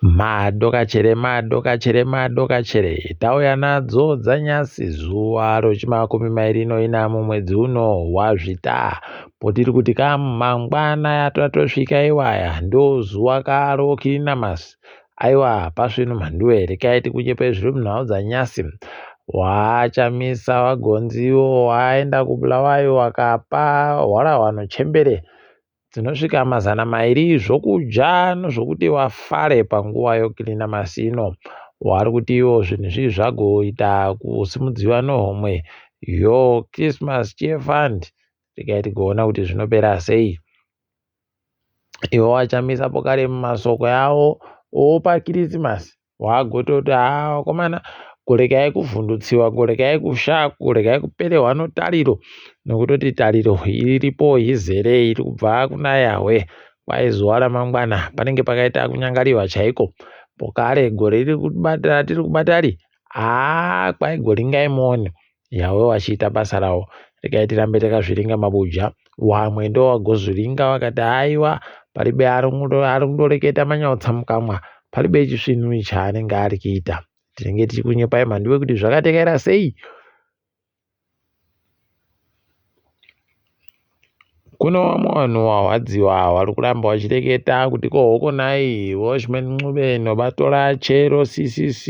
Madokachere madokachere madokachere tauya nadzo dzanyasi zuva rochimakumi mairi noina mumwedzi uno waZvita. Potiri kuti kamangwana yatatosvika iwaya ndozuva karo kirinamasi. Aiwa pasvinu mhanduwe regai tikunyepe zviri munhau dzanyasi. WaChamisa wagonziwo waenda kuBulawayo wakapa hwarahwano chembere dzinosvika 200 zvokudya nezvokuti vafare panguva yokirinamasi ino. Vari kuti ivo zvinhu izvi zvagoita kusimudziwa nehomwe yoChristmas Cheer Fund. Regai tigoona kuti zvinopera sei. Ivo vaChamisa pokare mumasoko avo opaKirisimasi Wagototi haa vakomana kuregai kuvhundutsiwa, kuregai kushaa, kuregai kuperehwa notariro nokutoti tariro iripo izere iri kubva kuna Yahweh. Kwai zuva ramangwana panenge pakaita kunyangariwa chaiko. Pokare gore riri kubata ratiri kubatari haa kwai goringai muone Yahweh wachiita basa rawo. Regai tirambe takazviringa mabuja. Wamwe ndowagozviringa vakati haiwa paribe ari kundoreketa manyautsa mukamwa paribe chisvinu chaanenge ari kuita. Tinenge tichikunyepai mhanduwe kuti zvakatekaira sei. Kune vamwe vanhu vahwadziwa vari kuramba vachireketa kuti ko hokonai Welshman Ncube novatora chero CCC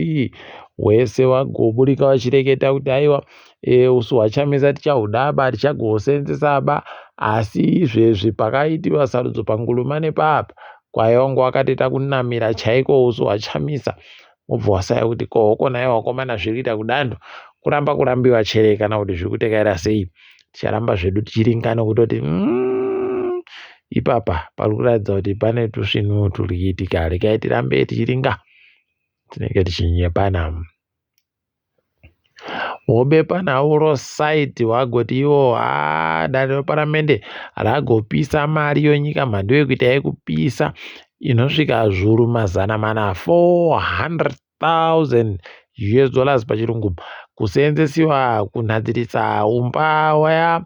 wese vagoburika vachireketa kuti aiwa e, usu hwachamisa tichahudaba tichagohusenzesaba asi izvezvi pakaitiwa sarudzo pangulumane paapa kwaiva wanga wakatoita kunamira chaiko usu hwachamisa wobva wasaya kuti ko hokonai wakomana zviri kuita kudando kuramba kurambiwa chere kana kuti zviri kutekaira sei ticharamba zvedu tichiringa nokutoti mm, ipapa pari kuratidza kuti pane tusvinu turi kuitika regai tirambe tichiringa tinenge tichinyepana Wobepanhau roSite wagoti iwo haa dare reparamende ragopisa mari yonyika mhandu yekuita yekupisa inosvika zvuru 400 400,000 US dollars pachirungu kuseenzesiwa kunhadzirisa umba waya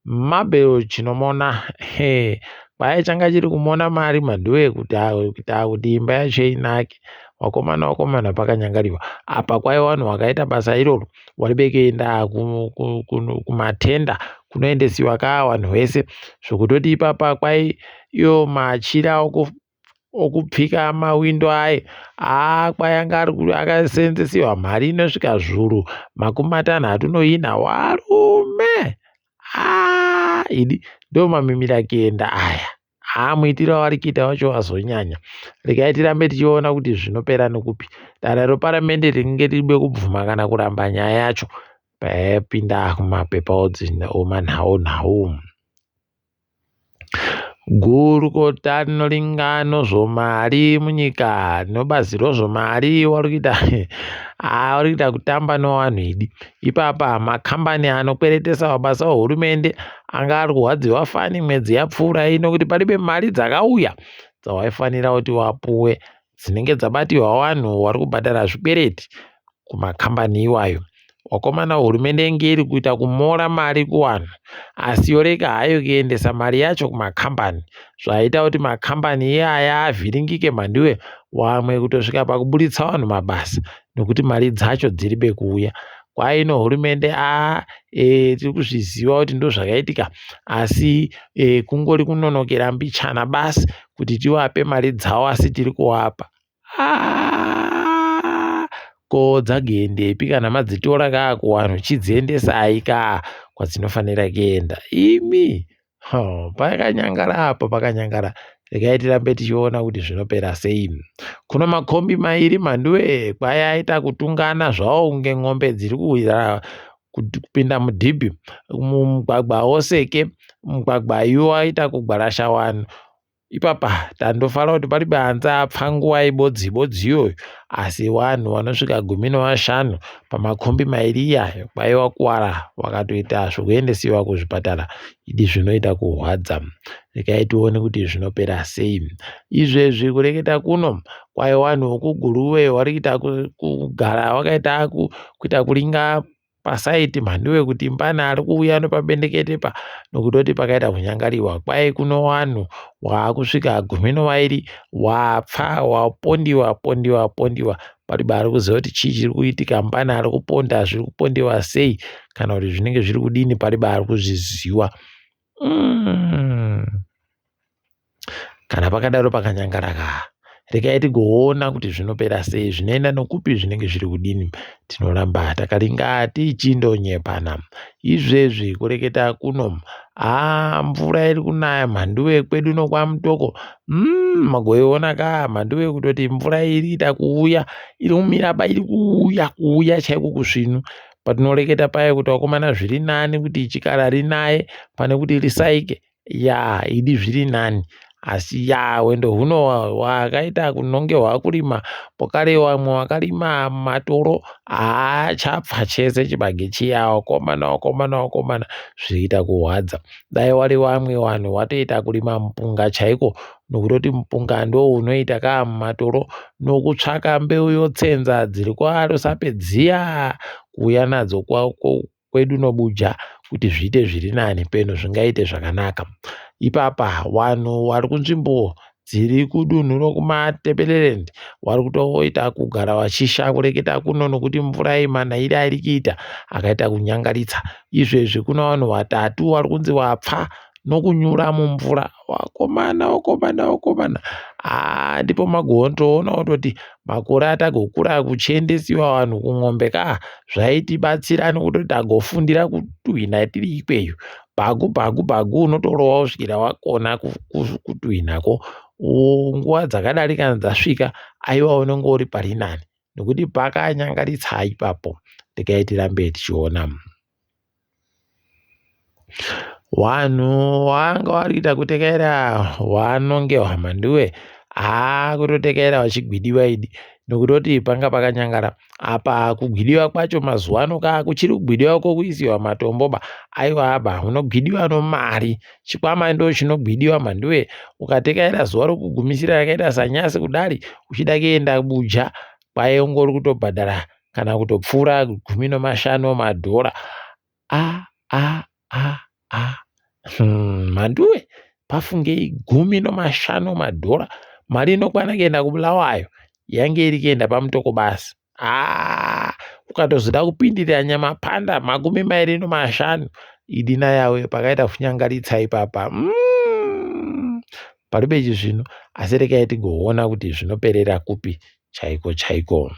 Mabel Chinomona he kwai changa chiri kumona mari mhanduwe kuti kuita kuti imba yacho inake wakomana wakomana pakanyangariwa apa kwai vanhu vakaita basa iroro waribe kuenda kumatenda kunoendesiwa kaa vanhu vese zvokutoti ipapa kwai iyo machira okupfika mawindo aye haa kwai anga akaseenzesiwa mari inosvika zvuru 64 warume haa idi ndomamimira kuenda aya haa muitiro wavari kuita wacho wazonyanya regai tirambe tichiona kuti zvinopera nekupi dare reparamende rinenge ribe kubvuma kana kuramba nyaya yacho payapinda kumapepa omanhau nhau Gurukota rinoringa nozvomari munyika nobazi rozvomari wari kuita haa wari kuita kutamba nowanhu idi ipapa makambani anokweretesa mabasa ohurumende anga ari kurwadziwa fani mwedzi yapfuura ino kuti paribe mari dzakauya dzawaifanira kuti wapuwe dzinenge dzabatiwa wanhu wari kubhadhara zvikwereti kumakambani iwayo. Wakomana hurumende inge iri kuita kumora mari kuwanhu asi yorega hayo kuendesa mari yacho kumakambani zvaita kuti makambani iyaya avhiringike mhanduwe wamwe kutosvika pakuburitsa vanhu mabasa nekuti mari dzacho dziribe kuuya. Kwaino hurumende a e, tiri kuzviziva kuti ndozvakaitika asi e, kungori kunonokera mbichana basi kuti tivape mari dzavo asi tiri kuvapa ah, ko dzagoendepi kana madzitora kaa kuvanhu chidziendesai kaa kwadzinofanira kuenda imi pakanyangara apo pakanyangara regai tirambe tichiona kuti zvinopera sei kuno makombi mairi mhanduwe kwayaita kutungana zvawo kunge ng'ombe dziri kuwira kupinda mudhibhi mumugwagwa woseke mugwagwa iwo waita kugwarasha wanhu ipapa tandofara kuti paribe hanzi apfa nguva ibodzi ibodzi iyoyo asi wanhu vanosvika 15 pamakombi mairi iyayo kwaiva kuwara wakatoita zvokuendesiwa kuzvipatara idi zvinoita kurwadza regai tione kuti zvinopera sei izvezvi kureketa kuno kwai wanhu wekuguruve wari kuita kugara wakaita kuita kuringa. pasaiti mhanduwe kuti mbana ari kuuya nopabendekete pa nokutoti pakaita kunyangariwa kwai kuno wanhu waakusvika 12 wapfa wapondiwa pondiwa pondiwa pariba ari kuziva kuti chii chiri kuitika mbana ari kuponda zviri kupondiwa sei kana kuti zvinenge zviri kudini pariba ari kuzviziva. Kana pakadaro pakanyangara ka regai tigoona kuti zvinopera sei zvinoenda nokupi zvinenge zviri kudini tinoramba takaringa tichindonyepana izvezvi kureketa kuno haa mvura iri kunaya mhanduwe kwedu nokwamutoko magoiona ka mhanduwe kutoti mvura iri ita kuuya iri kumira ba iri kuuya kuuya chaiko kusvinu patinoreketa paye kuti vakomana zviri nani kuti chikara rinaye pane kuti risaike Yaa idi zviri nani asi yaa hwendo huno hwakaita kunonge hwakurima pokare vamwe wakarima matoro haachapfa chese chibage chiya wakomana wakomana wakomana zviita kurwadza dai wari wamwe wanhu watoita kurima mupunga chaiko nokutoti mupunga ndo unoita kaa mumatoro nokutsvaka mbeu yotsenza dziri kwaRusape dziya kuuya nadzo kwedu nobuja kuti zviite zviri nani peno zvingaite zvakanaka. Ipapa wanhu wari kunzvimbo dziri kudunhu rokuMatabeleland wari kutoita kugara wachisha kureketa kuno nokuti mvura iyi manayire airi kuita akaita kunyangaritsa. Izvezvi kuna vanhu vatatu vari kunzi vapfa nokunyura mumvura. Vakomana, vakomana, vakomana. Haa ndipo magontoona kutoti makore atagokura kuchiendesiwa vanhu kun'ombe ka zvaitibatsira nekuti tagofundira kutuhwina tiri ikweyo. Bhagu bhagu bhagu unotorowa kusvikira wakona kutuhwinako. Nguva dzakadari kana dzasvika aiwa unenge uri pari nani nekuti pakanyangaritsa ipapo. Regai tirambe tichiona. Wanhu wanga warikuita kutekaira wanongewa mhanduwe haa kutotekaira vachigwidiwa idi nokutoti panga pakanyangara apa kugwidiwa kwacho mazuva ano ka kuchiri kugwidiwa kwokuisiwa matombo ba aiwa ba unogwidiwa nomari chikwama ndo chinogwidiwa mhanduwe ukatekaira zuva rokugumisira rakaita sanyasi kudari uchida kuenda buja kwaye ungori kutobhadhara kana kutopfuura 15 madhora a a a a mhanduwe pafungei 15 madhora mari inokwana kuenda kubulawayo yange iri kuenda pamutoko basi aa ukatozoda kupindirira nyamapanda 25 idina yawe pakaita kunyangaritsa ipapa paribe chizvino asi regai tigoona kuti zvinoperera kupi chaiko chaiko.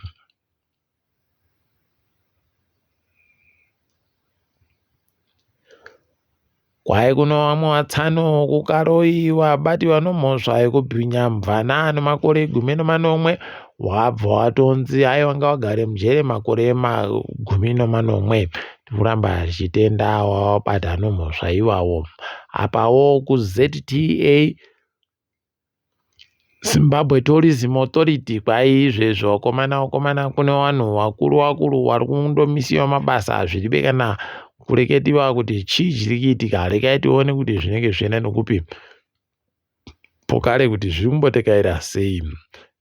Kwai kuno vamwe vatsano kuKaroi vabatiwa nomhosva yekubhinya mvana ane makore 17 wabva watonzi aiwa ngavagare mujere makore 17 tikuramba tichitenda wavabata nomhosva iwawo apawo kuZTA Zimbabwe Tourism Authority kwai izvezvi vakomana vakomana kune vanhu vakuru vakuru vari kundomisiwa mabasa zviribe kana kureketiwa kuti chii chiri kuitika regai tione kuti zvinenge zvichienda nekupi pokare kuti zviri kumbotekaira sei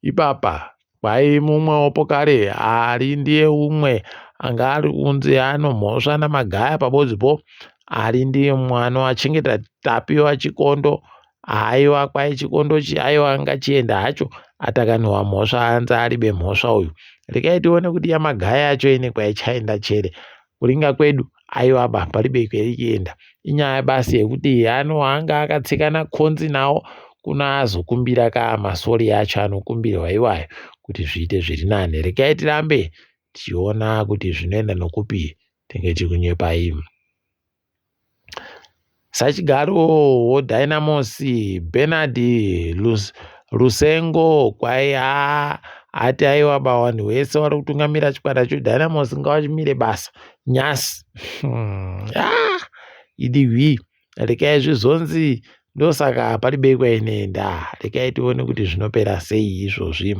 ipapa Kwai mumwewo pokare ari ndiye umwe anga ari kunzi anomhosva naMagaya pabodzipo ari ndiye mumwe anoachengeta Tapiwa Chikondo haiwa kwai Chikondo chi aiwa ngachienda hacho atakaniwa mhosva anzi aribe mhosva uyu regai tione kuti yaMagaya yacho ine kwaichaenda chere kuringa kwedu aiwa ba paribe kwairi kuenda inyaya basi yekuti ano anga akatsikana konzi nawo kuna azokumbira ka masori acho anokumbirwa iwayo kuti zviite zviri nani regai tirambe tichiona kuti zvinoenda nokupi tinge tikunyepai Sachigaro weDynamos Bernard Lusengo kwai haa ati aiwa ba vanhu vese vari kutungamira chikwata cheDynamos ngavachimire basa nyasi ah, idi hwii rekai zvizonzi ndosaka paribe kwainoenda rekai tione kuti zvinopera sei izvozvi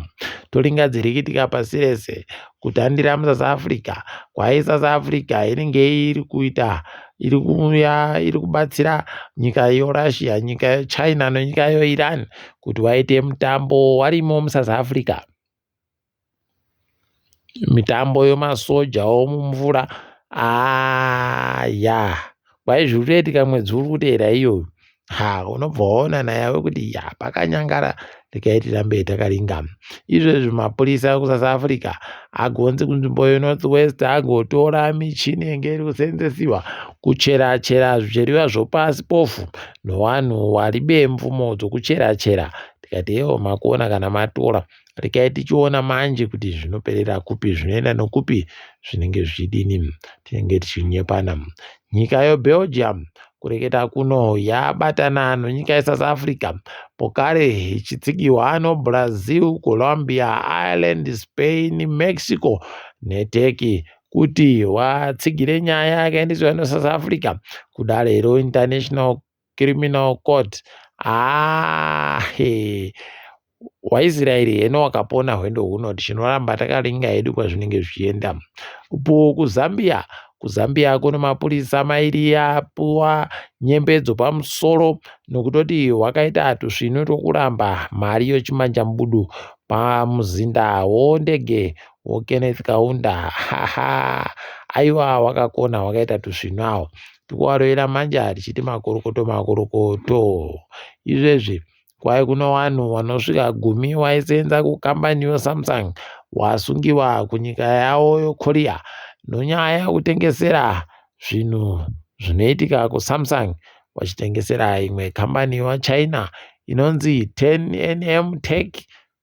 toringa dzirikitika pasi rese kutandira musouth africa kwai south africa inenge iri kuita iri kuuya iri kubatsira nyika yorussia nyika yechina nenyika yoiran kuti waite mutambo warimo musouth africa Mitambo yemasoja omumvura. Aya kwaizvi kutoitika mwedzi uri kuteera iyoyo. Ha, unobva waona nayawe kuti ya pakanyangara, regai tirambe takaringa. Izvezvi mapurisa ekuSouth Africa agonzi kunzvimbo yeNorth West agotora michini yenge iri kuseenzesiwa kuchera chera zvicheriwa zvopasi pofu novanhu waribe mvumo dzokuchera chera. Tikati hewo makuona kana matora, regai tichiona manje kuti zvinoperera kupi, zvinoenda nokupi, zvinenge zvichidini, tinenge tichinyepana. Nyika yeBelgium kureketa kuno yabatana nenyika yeSouth Africa pokare ichitsigirwa noBrazil, Colombia, Ireland, Spain, Mexico neTurkey kuti watsigire nyaya yakaendeswa neSouth Africa kudare reInternational Criminal Court. Ah, waIsraeri heno wakapona hwendo huno, tichinoramba takaringa hedu kwazvinenge zvichienda. Upo kuZambia, kuZambia kune mapurisa mairi apuwa nyembedzo pamusoro nokutoti wakaita tusvinu twokuramba mari yochimanjambudu pamuzinda wondege woKenneth Kaunda. Haha, aiwa wakakona, wakaita tusvinu awo tikuwarovera manja tichiti makorokoto makorokoto. Izvezvi kwai kuno vanhu vanosvika 10 waisenza kukambani yoSamsung wasungiwa kunyika yavo yoKorea nonyaya yekutengesera zvinhu zvinoitika kuSamsung vachitengesera imwe kambani yeChina inonzi 10nm Tech.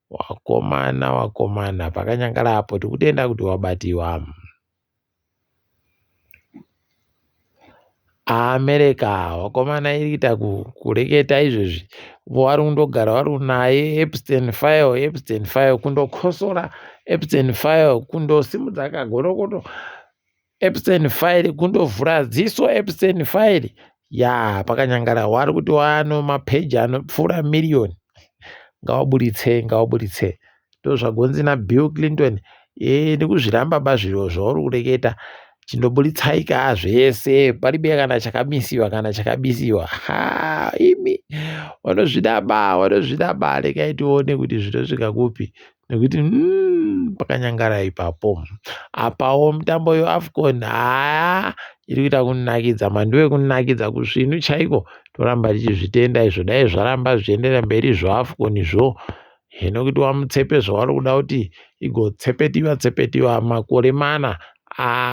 Wakomana wakomana, pakanyangara apo, tikutenda kuti wabatiwa. America wakomana iri kuita kureketa izvezvi, vari kundogara vari naye Epstein file, Epstein file, kundokosora Epstein file, kundosimudza kagorokoto Epstein file, kundovhura ziso Epstein file. Ya pakanyangara, wari kuti wano mapeji anopfuura miriyoni, ngawaburitse, ngawaburitse. Ndozvagonzi naBill Clinton, e ndikuzviramba ba zviro zvauri kureketa, chindoburitsai ka zvese, paribe kana chakamisiwa kana chakabisiwa. Ha, imi vanozvida ba, vanozvida ba, regai tione kuti zvinosvika kupi nekuti pakanyangara ipapo. Apawo mutambo yeAFCON haa iri kuita kunakidza, mhandu yekunakidza kusvinu chaiko, toramba tichizvitenda izvo, dai zvaramba zvichienderera mberi zvoAFCON zvo hino kuti wamutsepe zvavari kuda kuti igotsepetiwa tsepetiwa makore mana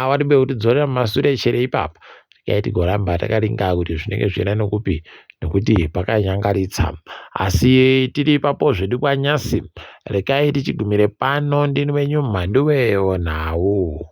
waribe kutidzorera mumasure chere ipapa. Regai tigoramba takaringa kuti zvinenge zvichienda nokupi nekuti pakanyangaritsa. Asi tiri ipapo zvedu kwanyasi, regai tichigumire pano. Ndini wenyu Mhanduwe Nhau.